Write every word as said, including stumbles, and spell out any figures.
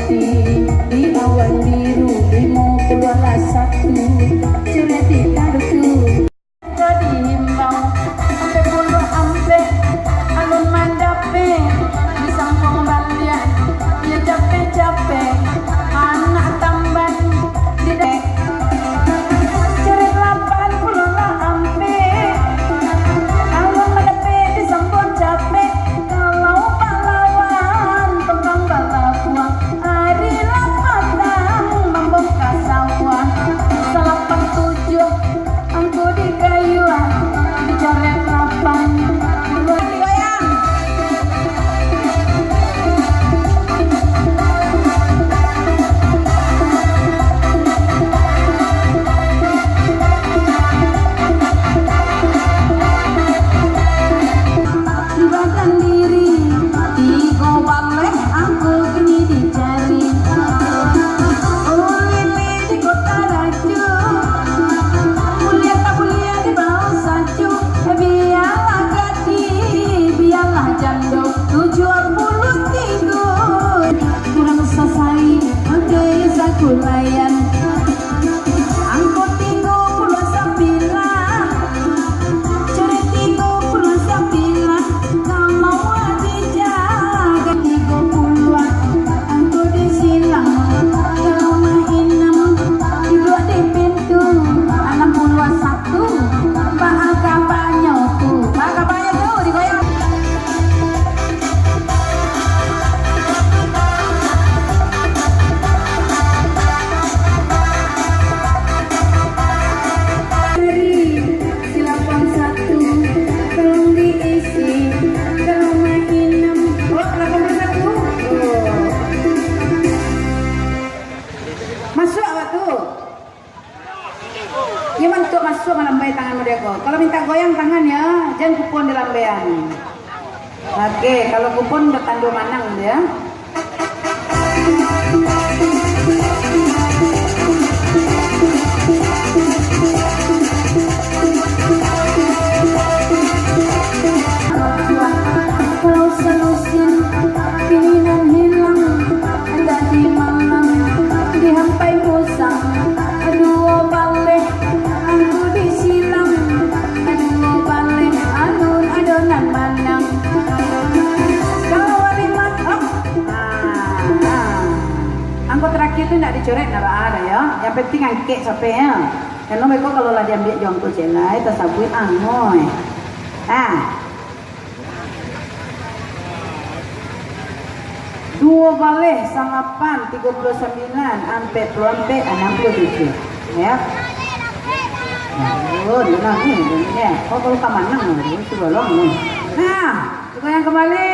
Di awan biru limo puluah lah satu, cerita dudu. Jadi himbau, ampek puluah ampek, alun mandapek, di sampuang baliak, iyo capek-capek, anak tamban di dek. Cerita lapan puluah lah ampek, alun mandapek, di sampuang capek, kalau pahlawan tukang balabuah. Ari lah patang mambongka sawah, salapan tujuah angku di kayuah, dicoret lapan puluah digoyang. Di badan diri, tigo baleh angku kini dicari. Ulili di kota rajo, buliah tak buliah di bawah sajo. Bialah gadih, bialah jando, tujuah puluah tigo. Kurang sasai, andai sakulayan. Angku tigo puluah sambilan, coret tigo puluah sambilan, kamau dijaga tigo puluah, angku di silang, kalau mainam, duduak di pintu, anam puluah satu, baa kabanyo tu, baa kabanyo tu, digoyang. Dari silapan satu, tolong diisi, kalau mainam. Oh, lapan puluah satu. Oh. Masuk awak tu. Iyo, mantuak masuak malambai tangan model ko. Kalau mintak goyang tangan yo, jan kupon dilambaian. Oke, kalau kupon batando manang yo. Kalau salusin, kini nan hilang, andak di malam, dihampai musang, duo baleh, angku disilang, duo baleh, alun ado nan manang. Kalau walimah, oh, ah, ah. Angku terakhir tu nak dicoret, nak baa dah yo. Yang penting angkek capek yo. Karano beko kalau lah diambiak jo angku ciek lai, tasabuik angoi. Ah. Duo baleh salapan, tigo puluah sambilan, ampek puluah ampek, anam puluah tujuah. Yo. Nah, oh, dia lah ni, dia ni. Oh, kalau ka manang, dia sudah lah ni. Nah, kita yang kembali.